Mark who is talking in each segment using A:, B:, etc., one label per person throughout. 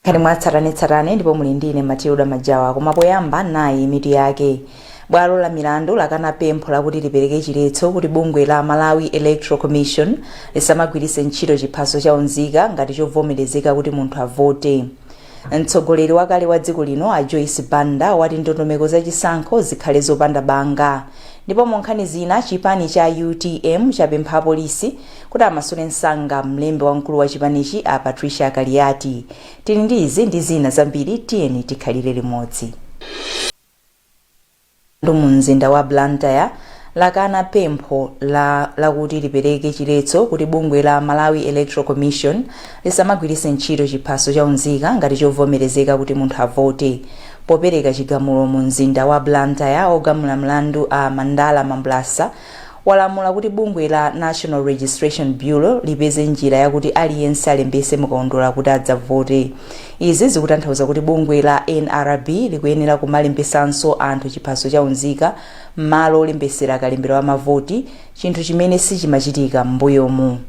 A: Nkhani mwatsatanetsatane ndipo muli ndine Matilda Majawa. Koma poyamba, nayi mitu yake. Bwalo la milandu lakana pempho lakuti lipereke chiletso kuti bungwe la Malawi Electoral Commission lisamagwiritse ntchito chiphaso cha unzika ngati chovomerezeka kuti munthu avote. Mtsogoleri wakale wa dziko lino a Joyce Banda wati ndondomeko zachisankho zikhale zopanda banga. Ndipo mu nkhani zina, chipani cha UTM chapempha apolisi kuti amasule msanga mlembi wamkulu wa chipanichi a Patricia Kaliati. Tili ndi izi ndi zina zambiri, tiyeni tikhalire limodzi. Mu mzinda wa Blantyre lakana pempho lakuti lipereke chiletso kuti bungwe la Malawi Electoral Commission lisamagwiritse ntchito chiphaso cha unzika ngati chovomerezeka kuti munthu avote. Popereka chigamulo mu mzinda wa Blantyre, ogamula mlandu a Mandala Mambulasa walamula kuti bungwe la National Registration Bureau lipeze njira yakuti aliyense alembese mukaundula kuti adzavote. Izi zikutanthauza kuti bungwe la NRB likuyenera kumalembesanso anthu chiphaso cha unzika m'malo olembesera kalembera wa mavoti, chinthu chimene sichimachitika m'mbuyomu.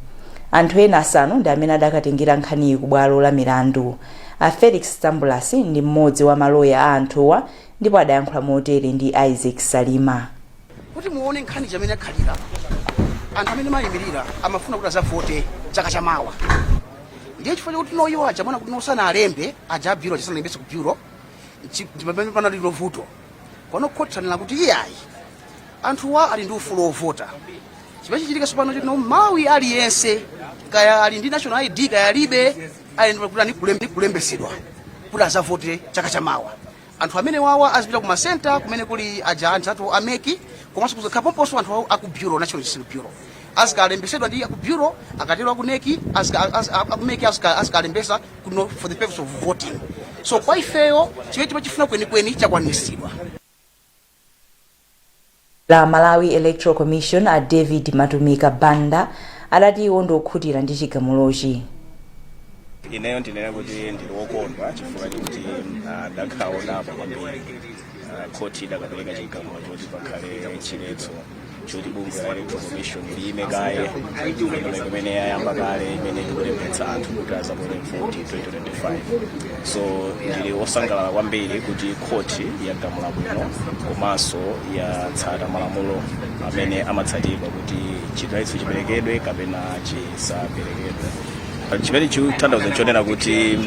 A: Anthu ena asanu ndi amene adakatengera nkhaniyi ku bwalo la milandu. A Felix Tambulasi ndi mmodzi wa maloya a anthuwa ndipo adayankhula motere ndi Isaac Salima.
B: Kuti muone nkhani chamene akhalira, anthu amene mayimirira amafuna kuti azavote chaka chamawa. Ndiye chifukwa chakuti no iwo aja mona kuti nosana alembe aja a bureau, asanalembetse ku bureau, pamene panali vuto. Kono khoti lanena kuti iyayi, anthuwa ali ndi ufulu wovota. Chimene chichitika tsopano choti no Malawi aliyense, kaya ali ndi national ID kaya alibe, ali ndi kuti kulembesedwa kuti azavote chaka chamawa. Anthu amene wawa azipita ku masenta kumene kuli aja anthu a MEC, komanso kuzakhala pomponso anthu aku bureau, National Registration Bureau, azikalembesedwa ndi aku bureau. Akatero aku NEC aku MEC azikalembesa kuno for the purpose of voting. So kwa ifeyo chimene timachifuna kwenikweni chakwaniritsidwa.
A: La Malawi Electoral Commission a David Matumika Banda adati iwo ndiokhutira ndi chigamulochi.
C: Ineyo ndinena kuti ndili wokondwa chifukwa chokuti ndakhaonapo kwambiri khoti idakapereka chigamulo choti pakhale chiletso choti bungwe la Electoral Commission liyime kaye ndondomeko imene yayamba kale, imene ikulembetsa anthu kuti azaponye voti 2025. So ndili wosangalala kwambiri kuti khoti yagamula bwino komanso yatsata malamulo amene amatsatidwa kuti chiletso chiperekedwe kapena chisaperekedwe. Chimene chikutanthauza chonena kuti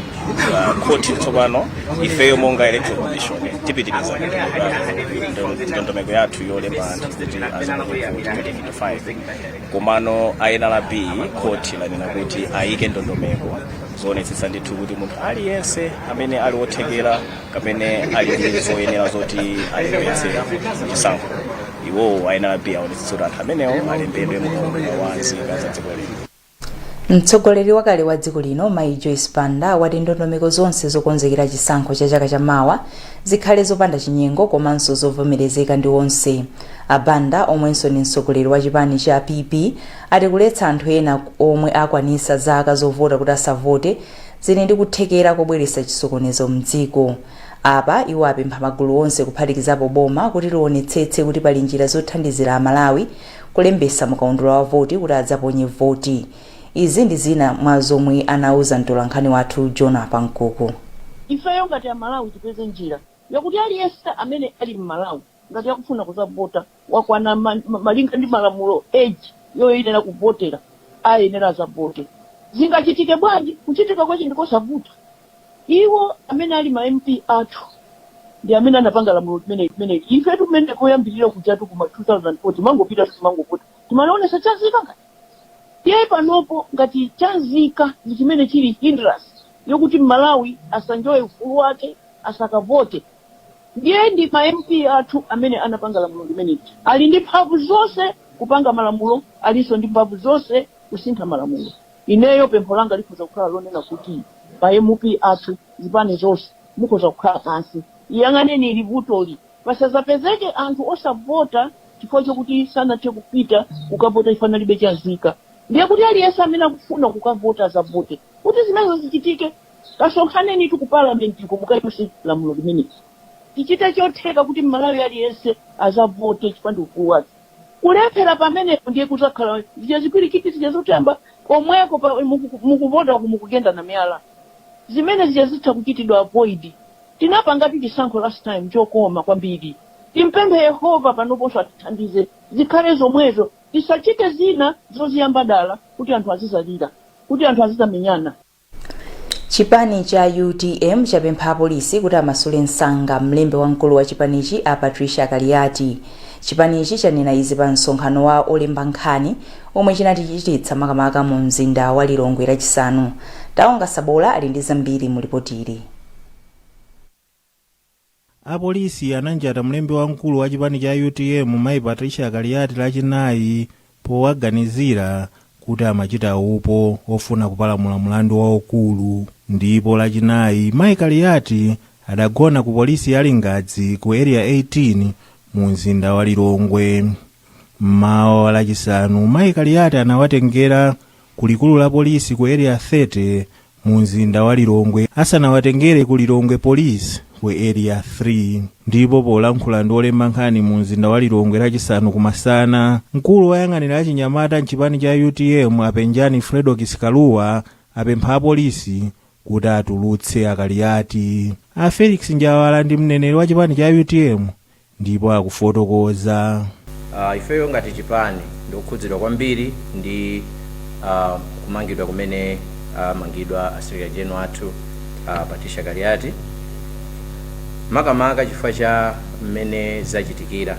C: khoti tsopano, ifeyo monga Electoral Commission tipitiriza ndondomeko yathu yolemba anthu kuti azaponye voti 2025. Komano NRB, khoti lanena kuti ayike ndondomeko zoonetsetsa ndithu kuti munthu aliyense amene ali wothekera kapene ali ndi zoyenera zoti alembetse chisankho, iwowo NRB aonetsetsa kuti anthu amenewo alembedwe mu wa nzika za dziko lino.
A: Mtsogoleri wakale wa dziko lino Mayi Joyce Banda wati ndondomeko zonse zokonzekera chisankho cha chaka chamawa zikhale zopanda chinyengo komanso zovomerezeka ndi onse. A Banda, omwenso ndi mtsogoleri wa chipani cha PP, ati kuletsa anthu ena omwe akwanisa zaka zovota kuti asavote zili ndi kuthekera kobweretsa chisokonezo mdziko. Apa iwo apempha magulu onse, kuphatikizapo boma, kuti lionetsetse kuti pali njira zothandizira Amalawi kulembesa mukaundula wa voti kuti adzaponye voti. Izi ndi zina mwa zomwe anauza mtolankhani wathu Jona Pankuku.
D: Ifeyo ngati Amalawi tipeze njira yakuti aliyense amene ali mmalawi, ngati akufuna kuzavota, wakwana malinga ndi malamulo age yoyenera kuvotera, ayenera azavote. Zingachitike bwanji? Kuchitika kwachi ndikosavuta. Iwo amene ali ma MP athu ndi amene anapanga lamulo limeneli. Ife tumene koyambirira kujatu kuma 2004 timangopita, timangovota, timanaonesa chanzika. Ngati tiye panopo, ngati chanzika ndi chimene chili hindrance yokuti Mmalawi asanjoye ufulu wake, asakavote, ndiye ndi ma MP athu amene anapanga lamulo limeneli. Ali ndi mphamvu zonse kupanga malamulo, alinso ndi mphamvu zonse kusintha malamulo. Ineyo pempho langa likhoza kukhala lonena kuti ma MP athu, zipani zonse, mukhoza kukhala pansi, iyang'aneni ili vutoli, pasazapezeke anthu osavota chifukwa chokuti sanathe kupita kukavota chifukwa analibe chanzika. Ndiye kuti aliyense amene akufuna kukavota azavote. Kuti zimenezo zichitike, kasonkhaneni tu ku parliament ko, mukayuse lamulo limeneli. Tichite chotheka kuti Mmalawi aliyense azavote chifukwa ndi ufulu wake. Kulephera pamenepo, ndiye kuzakhala zija zipwirikiti zija zotamba komweko mukuvota uku mukugenda na miyala. Zimene zija zitha kuchitidwa avoid. Tinapangatu chisankho last time chokoma kwambiri. Timpemphe Yehova panoponso atithandize zikhale zomwezo, tisachite zina zoziyamba dala kuti anthu azizalira, kuti anthu azizamenyana.
A: Chipani cha UTM chapempha apolisi kuti amasule msanga mlembi wamkulu wa chipanichi a Patricia Kaliati. Chipanichi chanena izi pa msonkhano wa olemba nkhani omwe chinachititsa makamaka mu mzinda wa Lilongwe Lachisanu. Taonga Sabola ali ndi zambiri mu lipotili.
E: Apolisi ananjata mlembi wamkulu wa chipani cha UTM mayi Patricia Kaliati Lachinayi powaganizira kuti amachita upo ofuna kupalamula mlandu waukulu. Ndipo Lachinayi mayi Kaliati adagona ku polisi ya Lingadzi ku Area 18 mu mzinda wa Lilongwe. Mmawa wa Lachisanu mayi Kaliati anawatengera ku likulu la polisi ku Area 30 mu mzinda wa Lilongwe asanawatengere ku Lilongwe Police ku Area 3. Ndipo polankhula ndi olemba nkhani mu mzinda wa Lilongwe Lachisanu kumasana, mkulu woyang'anira achinyamata mchipani cha UTM a Penjani Fredokiss Kalua apempha apolisi kuti atulutse a Kaliati. A Felix Njawala ndi mneneri wa chipani cha UTM ndipo akufotokoza.
F: Ifeyo ngati chipani ndikukhudzidwa kwambiri ndi kumangidwa kumene amangidwa a secretary general athu Patricia Kaliati, makamaka chifukwa cha mmene zachitikira.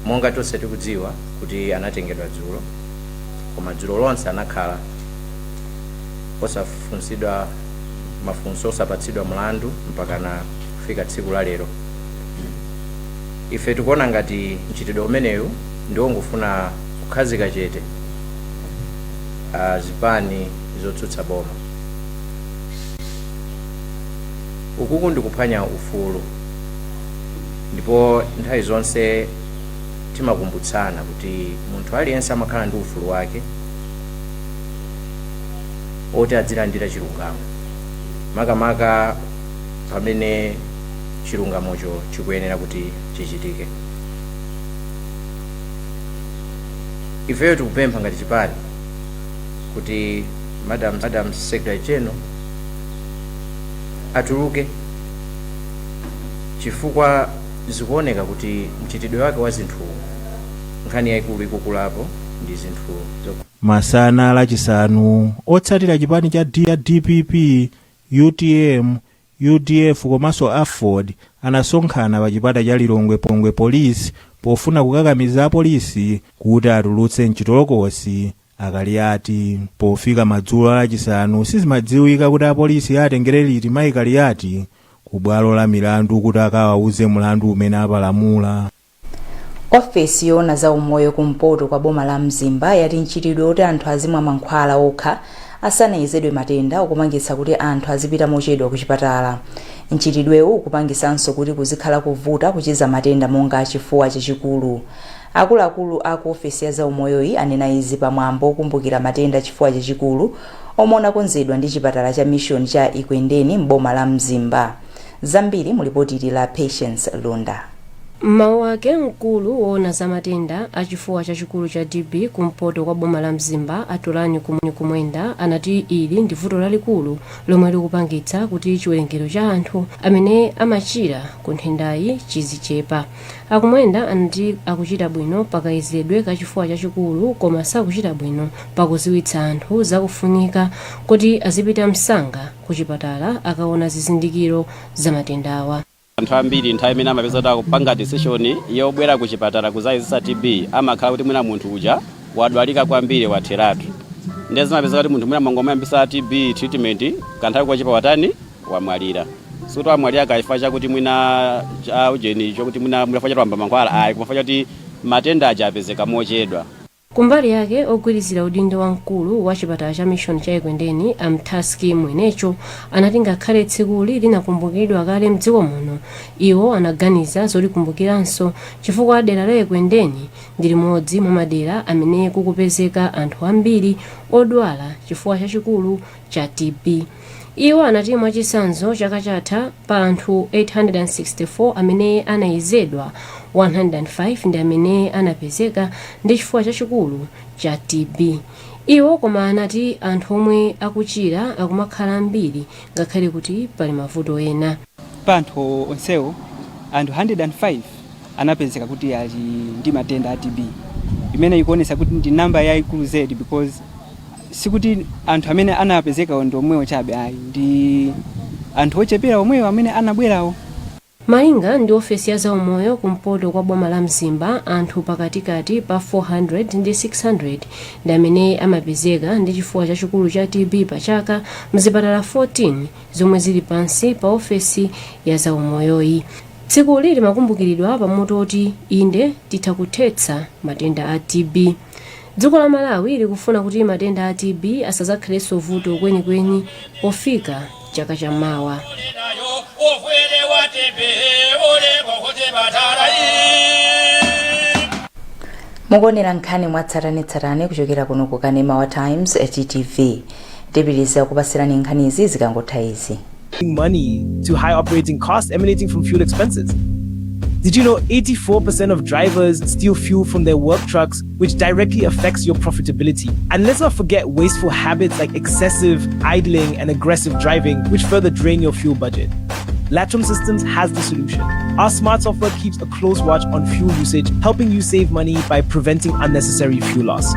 F: Monga tonse tikudziwa kuti anatengedwa dzulo, koma dzulo lonse anakhala osafunsidwa mafunso, osapatsidwa mlandu mpakana kufika tsiku la lero. Ife tikuona ngati mchitidwe umenewu ndi wongofuna kukhazika chete zipani zotsutsa boma. Ukuku ndikuphwanya ufulu, ndipo nthawi zonse timakumbutsana kuti munthu aliyense amakhala ndi ufulu wake oti adzilandira chilungamo, makamaka pamene chilungamocho chikuyenera kuti chichitike. Ifeyo tikupempha ngati chipani kuti Madam Secretary General atuluke, chifukwa zikuoneka kuti mchitidwe wake wa zinthu, nkhani yayikulu ikukulapo ndi zinthu
E: Masana Lachisanu, otsatira chipani cha DPP, UTM, UDF komanso AFORD anasonkhana pa chipata cha Lilongwe Pongwe Police pofuna kukakamiza apolisi kuti atulutse mchitolokosi a Kaliati. Pofika madzulo a Lachisanu sizimadziwika kuti apolisi atengere liti mayi Kaliati ku bwalo la milandu kuti akawauze mlandu umene apalamula.
A: Ofesi yoona za umoyo kumpoto kwa boma la Mzimba yati mchitidwe woti anthu azimwa mankhwala okha asanayezedwe matenda ukupangitsa kuti anthu azipita mochedwa ku chipatala. Mchitidwewu ukupangisanso kuti kuzikhala kuvuta kuchiza matenda monga chifuwa chachikulu. Akuluakulu a ku ofesi ya zaumoyoyi anena izi pamwambo wokumbukira matenda chifuwa chachikulu omwe unakonzedwa ndi chipatala cha mission cha Ekwendeni m'boma la Mzimba. Zambiri mu lipoti la Patience Lunda.
G: M'mawu ake, mkulu woona za matenda a chifuwa chachikulu cha TB kumpoto kwa boma la Mzimba a Tolani Kumwenda anati ili ndi vuto lalikulu lomwe likupangitsa kuti chiwerengero cha anthu amene amachira ku nthendayi chizichepa. A Kumwenda anati akuchita bwino pakayezedwe ka chifuwa chachikulu koma sakuchita bwino pakudziwitsa anthu zakufunika kuti azipita msanga ku chipatala akaona zizindikiro za matendawa.
H: Anthu ambiri nthawi imene amapeza kuti akupanga decision yobwera ku chipatala kuzayezesa TB, amakhala kuti mwina munthu uja wadwalika kwambiri, watheratu. Ndiye zimapeza kuti munthu mwina mwangomayambisa TB treatment, kanthawi kochepa watani, wamwalira. Sikuti wamwalira kachifukwa chakuti mwina cha ujeni, chokuti mwina chifukwa chati wamba mankhwala, ayi, koma chifukwa chakuti matenda aja apezeka mochedwa.
G: Kumbali yake, ogwirizira udindo wa mkulu wa chipatala cha Mission cha Ekwendeni a Mtaski Mwenecho anati ngakhale tsikuli linakumbukiridwa kale mdziko muno, iwo anaganiza zolikumbukiranso chifukwa dera la Ekwendeni ndi limodzi mwa madera amene kukupezeka anthu ambiri odwala chifuwa chachikulu cha TB. Iwo anati mwachitsanzo chaka chatha pa anthu 864 amene anayezedwa, 105 ndi amene anapezeka ndi chifuwa chachikulu cha cha TB. Iwo koma anati anthu omwe akuchira akumakhala ambiri ngakhale kuti pali mavuto ena.
I: Pa anthu onsewo, anthu 105 anapezeka kuti ali ndi matenda a TB, imene ikuonesa kuti ndi namba yayikulu zedi, because sikuti anthu amene anapezekawo ndi omwewo chabe ayi, ndi anthu ochepera omwewo amene anabwerawo.
G: Malinga ndi ofesi ya zaumoyo kumpoto kwa boma la Mzimba, anthu pakatikati pa 400 ndi 600 ndi amene amapezeka ndi chifuwa chachikulu cha TB pa chaka mzipatala 14 zomwe zili pansi pa ofesi ya zaumoyoyi. Tsikuli limakumbukiridwa pamutu oti "Inde, titha kuthetsa matenda a TB". Dziko la Malawi likufuna kuti matenda a TB asadzakhalenso vuto kwenikweni pofika chaka chammawa.
J: Ofwele wa TB uleko kuchipatala.
A: Mukuonera nkhani mwatsatanetsatane kuchokera kuno ku kanema wa Times TTV. Tipitiriza kupasirani nkhanizi zikangotha izi.
K: Money to high operating costs emanating from fuel expenses. Did you know 84% of drivers steal fuel from their work trucks, which directly affects your profitability? And let's not forget wasteful habits like excessive idling and aggressive driving, which further drain your fuel budget. Latron Systems has the solution. Our smart software keeps a close watch on fuel usage, helping you save money by preventing unnecessary fuel loss.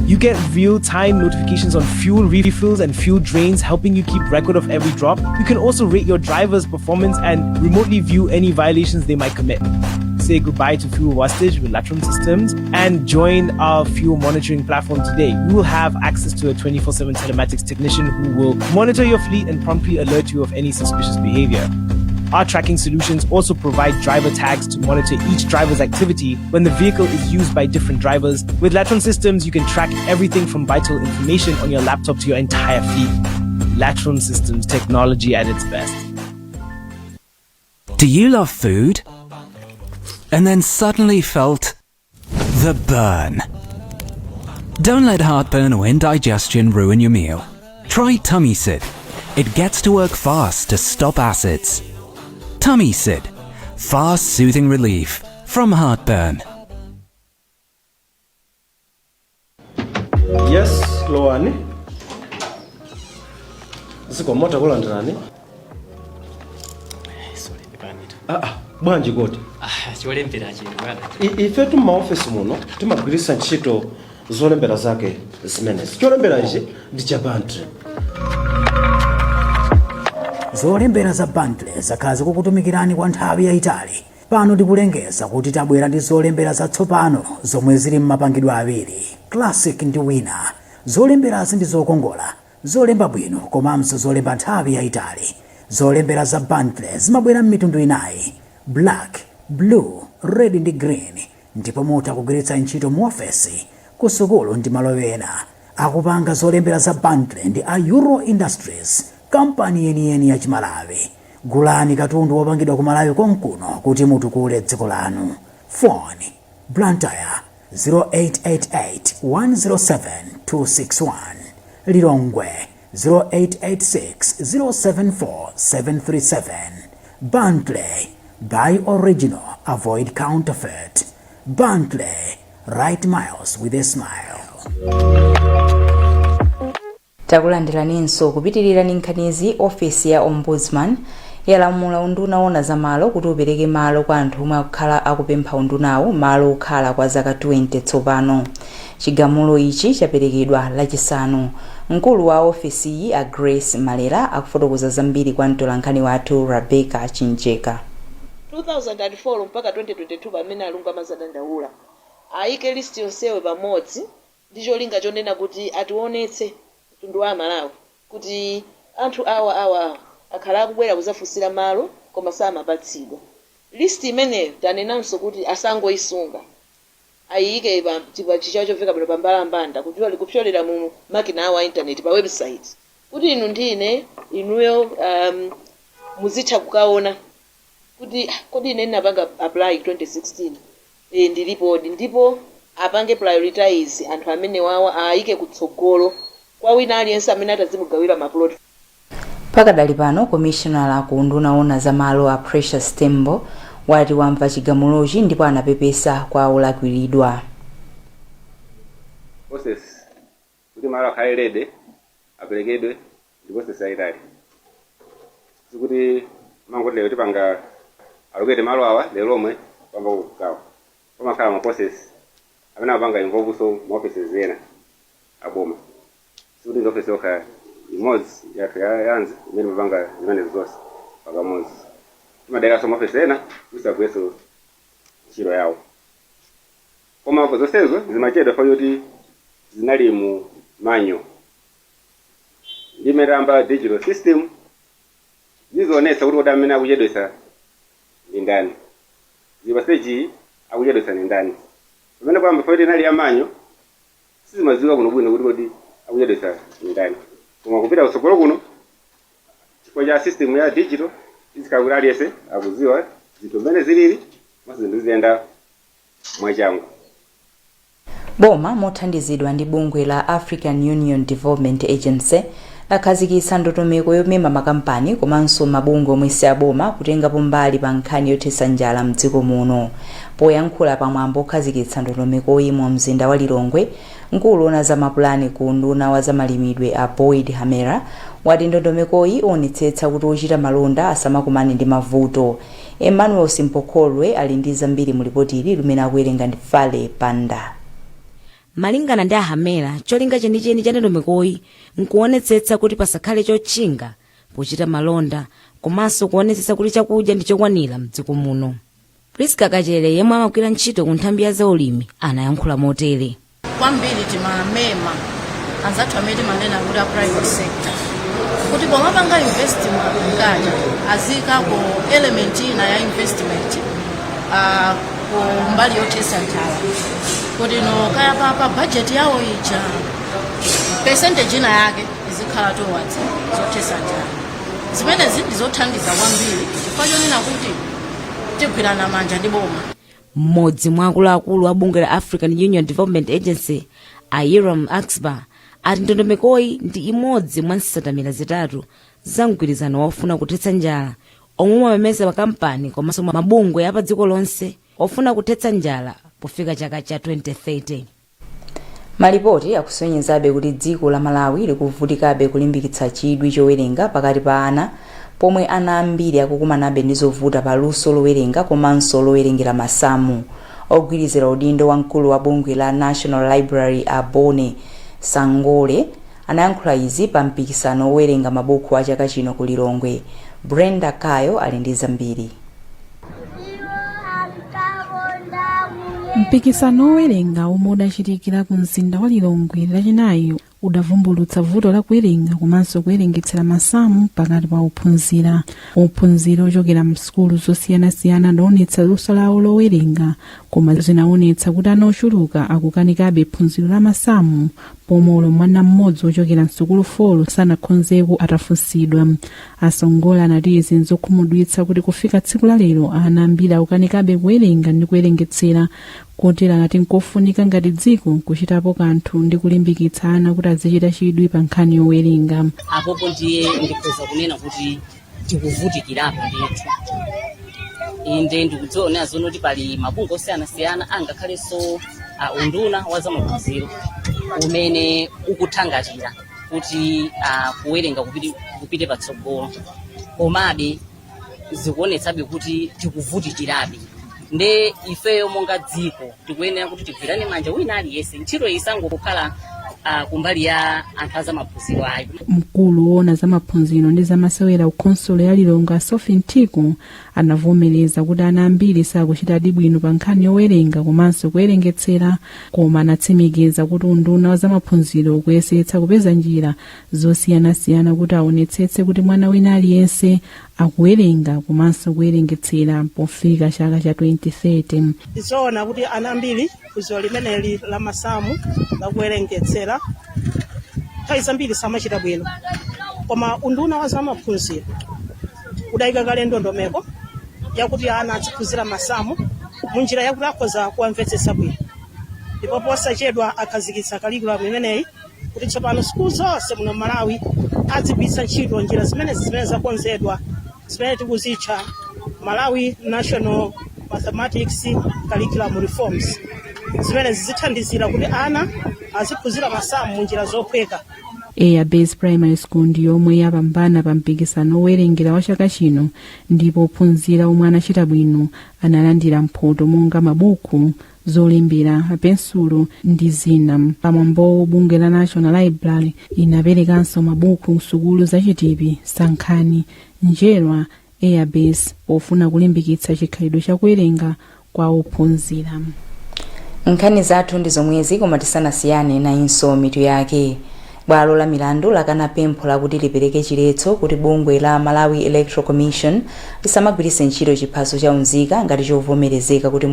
K: You get real time notifications on fuel refills and fuel drains, helping you keep record of every drop. You can also rate your driver's performance and remotely view any violations they might commit. Say goodbye to fuel wastage with Latron Systems and join our fuel monitoring platform today. You will have access to a 24/7 telematics technician who will monitor your fleet and promptly alert you of any suspicious behavior. Our tracking solutions also provide driver tags to monitor each driver's activity when the vehicle is used by different drivers. With Latron Systems, you can track everything from vital information on your laptop to your entire fleet. Latron Systems, technology at its best.
L: Do you love food? And then suddenly felt the burn? Don't let heartburn or indigestion ruin your meal. Try Tummy Sid. It gets to work fast to stop acids. Tummy Sid. Fast, soothing relief from heartburn.
M: Yes, lowani. Zikomo, takulandirani.
N: Sorry, pepani.
M: Ah, ah, bwanji kodi?
N: Ah, cholembera chino, bwana.
M: Ifetu m'maofesi muno timagwiritsa ntchito zolembera zake zimenezi. Cholembera ichi ndi cha Bentley.
O: Zolembera za Bentley zakhala zikukutumikirani kwa nthawi yayitali. Pano tikulengeza kuti tabwera ndi zolembera zatsopano zomwe zili m'mapangidwe awiri, Classic ndi Winner. Zolemberazi ndi zokongola, zolemba bwino komanso zolemba nthawi yayitali. Zolembera za Bentley zimabwera m'mitundu inayi: black, blue, red ndi green, ndipo mutha kugwiritsa ntchito mu ofesi, ku sukulu ndi malo ena. Akupanga zolembera za Bentley ndi a Euro Industries, kampani yeniyeni ya Chimalawi. Gulani katundu wopangidwa ku Malawi konkuno kuti mutukule dziko lanu. Phone: Blantyre 0888 107 261, Lilongwe 0886 074 737. Bentley, buy original, avoid counterfeit. Bentley, write miles with a smile.
A: Takulandiraninso. Kupitirira ndi nkhanizi, ofesi ya Ombudsman yalamula unduna woona za malo kuti upereke malo kwa anthu omwe akukhala akupempha undunawo malo okhala kwa zaka 20 tsopano. Chigamulo ichi chaperekedwa Lachisanu. Mkulu wa ofesiyi, a Grace Malera, akufotokoza zambiri kwa mtolankhani wathu Rebecca Chinjeka.
P: 2004 mpaka 2022, pamene alungu amazadandaula, ayike list yonsewe pamodzi ndi cholinga chonena kuti ationetse mtundu wa Amalawi kuti anthu awa, awa, awa akhala akubwera kuzafunsira malo koma samapatsidwa. List imeneyo tanenanso kuti asangoyisunga, ayike pa Chichewa chomveka bwino pa mbalambanda, kupyolera mu makina awo a internet, pa website, kuti inu ndine inuyo muzitha kukaona kuti, "Ah, kodi ine ndinapanga apply 2016, ndilipodi?" Ndipo apange prioritize anthu amene wawa, ayike kutsogolo kwa wina aliyense amene atazimugawira maplot.
A: Pakadali pano, komishonala ku unduna woona za malo a Precious Tembo wati wamva chigamulochi ndipo anapepesa kwa olakwiridwa.
Q: Process kuti malo akhale ready aperekedwe ndi process yayitali. Sikuti mangoti lero tipanga allocate malo awa, lero lomwe pamba kugawa. Pamakhala ma process amene amapanga involve so ma offices ena aboma. Sikuti ndi office yokha imodzi yathu ya Lands imene imapanga zimenezi zonse pakamodzi. Timadaliranso ma office ena kuti agwirenso ntchito yawo. Koma zonsezo zimachedwa chifukwa choti zinali mu manual. Ndi mmene tayamba digital system, zizionetsa kuti kodi amene akuchedwetsa ndi ndani, zili pa stage iyi akuchedwetsa ndi ndani. Pamene kwamba poti inali ya manual, sizimadziwika bwinobwino kuti kodi akuchedwetsa ndi ndani. Koma kupita kutsogolo kuno, chifukwa cha system ya digital, izikhala kuti aliyense akudziwa zinthu mmene zilili, komanso zinthu ziziyenda mwachangu.
A: Boma mothandizidwa ndi bungwe la African Union Development Agency lakhazikitsa ndondomeko yomema makampani komanso mabungwe omwe si aboma kutengapo mbali pa nkhani yothetsa njala mdziko muno. Poyankhula pamwambo okhazikitsa ndondomekoyi mu mzinda wa Lilongwe, mkulu woona za mapulani ku unduna wa zamalimidwe a Boyd Hamera wati ndondomekoyi ionetsetsa kuti ochita malonda asamakumane ndi mavuto. Emmanuel Simpokholwe ali ndi zambiri mu lipotili limene akuwerenga ndi Fale Panda.
R: Malingana ndi a Hamera, cholinga chenicheni cha ndondomekoyi nkuonetsetsa kuti pasakhale chotchinga pochita malonda komanso kuonetsetsa kuti chakudya ndi chokwanira mdziko muno. Priska Kachere, yemwe amagwira ntchito ku nthambi ya zaulimi, anayankhula motere.
S: Kwambiri timamema anzathu amene timanena kuti a private sector kuti pomapanga invest mu agriculture aziyikako element ina ya investment ku mbali yothetsa njala, kuti no kaya pa budget yawo ija percentage ina yake izikhala towards zothetsa njala. Zimenezi ndizothandiza kwambiri chifukwa chonena kuti tigwirana manja ndi boma.
R: Mmodzi mwa akuluakulu a bungwe la African Union Development Agency, a Yirum Agsba, ati ndondomekoyi ndi imodzi mwa nsanamira zitatu za mgwirizano wofuna kuthetsa njala omwe umamemeza makampani komanso mabungwe a pa dziko lonse ofuna kuthetsa njala pofika chaka cha 2030.
A: Malipoti akusonyezabe kuti dziko la Malawi likuvutikabe kulimbikitsa chidwi chowerenga pakati pa ana, pomwe ana ambiri akukumanabe ndi zovuta pa luso lowerenga komanso lowerengera masamu. Ogwirizira udindo wa mkulu wa bungwe la National Library a Bone Sangole anayankhula izi pa mpikisano wowerenga mabuku a chaka chino ku Lilongwe. Brenda Kayo ali ndi zambiri.
T: Mpikisano wowerenga omwe udachitikira ku mzinda wa Lilongwe Lachinayi udavumbulutsa vuto la kuwerenga komanso kuwerengetsera masamu pakati pa ophunzira. Ophunzira ochokera msukulu zosiyanasiyana adaonetsa luso lawo lowerenga, koma zinaonetsa kuti ana ochuluka akukanikabe phunziro la masamu, pomwe olo mwana mmodzi wochokera msukulu 4 sanakhonzeko atafunsidwa. A Songole anati izi nzokhumudwitsa kuti kufika tsiku la lero ana ambiri akukanikabe kuwerenga ndi kuwerengetsera, kotero anati nkofunika ngati dziko kuchitapo kanthu ndi kulimbikitsa ana kuti azichita chidwi pa nkhani yowerenga.
U: Apopo ndiye ndikhoza kunena kuti tikuvutikirapo ndithu. Inde, ndikudziona zono kuti pali mabungwe osiyanasiyana, angakhalenso unduna wa zamaphunziro umene ukuthangatira kuti kuwerenga kupite patsogolo, komabe zikuonetsabe kuti tikuvutikirabe. Nde ifeyo monga dziko tikuyenera kuti tigwirane manja wina aliyense, ntchito isangokhala kumbali ya anthu azamaphunziro ayi.
T: Mkulu woona za maphunziro ndi zamasewera ku khonsolo ya Lilongwe a Sophie Mthiko anavomereza kuti ana ambiri sakuchitadi bwino pa nkhani yowerenga komanso kuwerengetsera, koma anatsimikiza kuti unduna wa zamaphunziro ukuyesetsa kupeza njira zosiyanasiyana kuti aonetsetse kuti mwana wina aliyense akuwerenga komanso kuwerengetsera pofika chaka cha 2030.
V: Ndizoona kuti ana ambiri phunziro limeneli la masamu, la kuwerengetsera, nthawi zambiri samachita bwino, koma unduna wa zamaphunziro udayika kale ndondomeko yakuti ana aziphunzira masamu munjira yakuti akhoza kuwamvetsetsa bwino, ndipo posachedwa akhazikitsa curriculum imeneyi kuti tsopano sukulu zonse muno Malawi azigwiritsa ntchito njira zimenezi zimene zakonzedwa, zimene tikuzitcha Malawi National Mathematics Curriculum Reforms. Zimenezi zithandizira kuti ana Aziphunzira masamu munjira zophweka.
T: Air Base Primary School ndi yomwe yapambana pa mpikisano owerengera wa chaka chino, ndipo ophunzira omwe anachita bwino analandira mphoto monga mabuku, zolembera, mapensulo ndi zina. Pamwambowo, bungwe la National Library inaperekanso mabuku msukulu zachitipi, Sankhani, Njerwa, Airbase pofuna kulimbikitsa chikhalidwe chakuwerenga kwa ophunzira.
A: Nkhani zathu ndi zomwezi, koma tisanasiyane nayinso mitu yake. Bwalo la milandu lakana pempho lakuti lipereke chiletso kuti bungwe la Malawi Electoral Commission lisamagwiritse ntchito chiphaso cha unzika ngati chovomerezeka kuti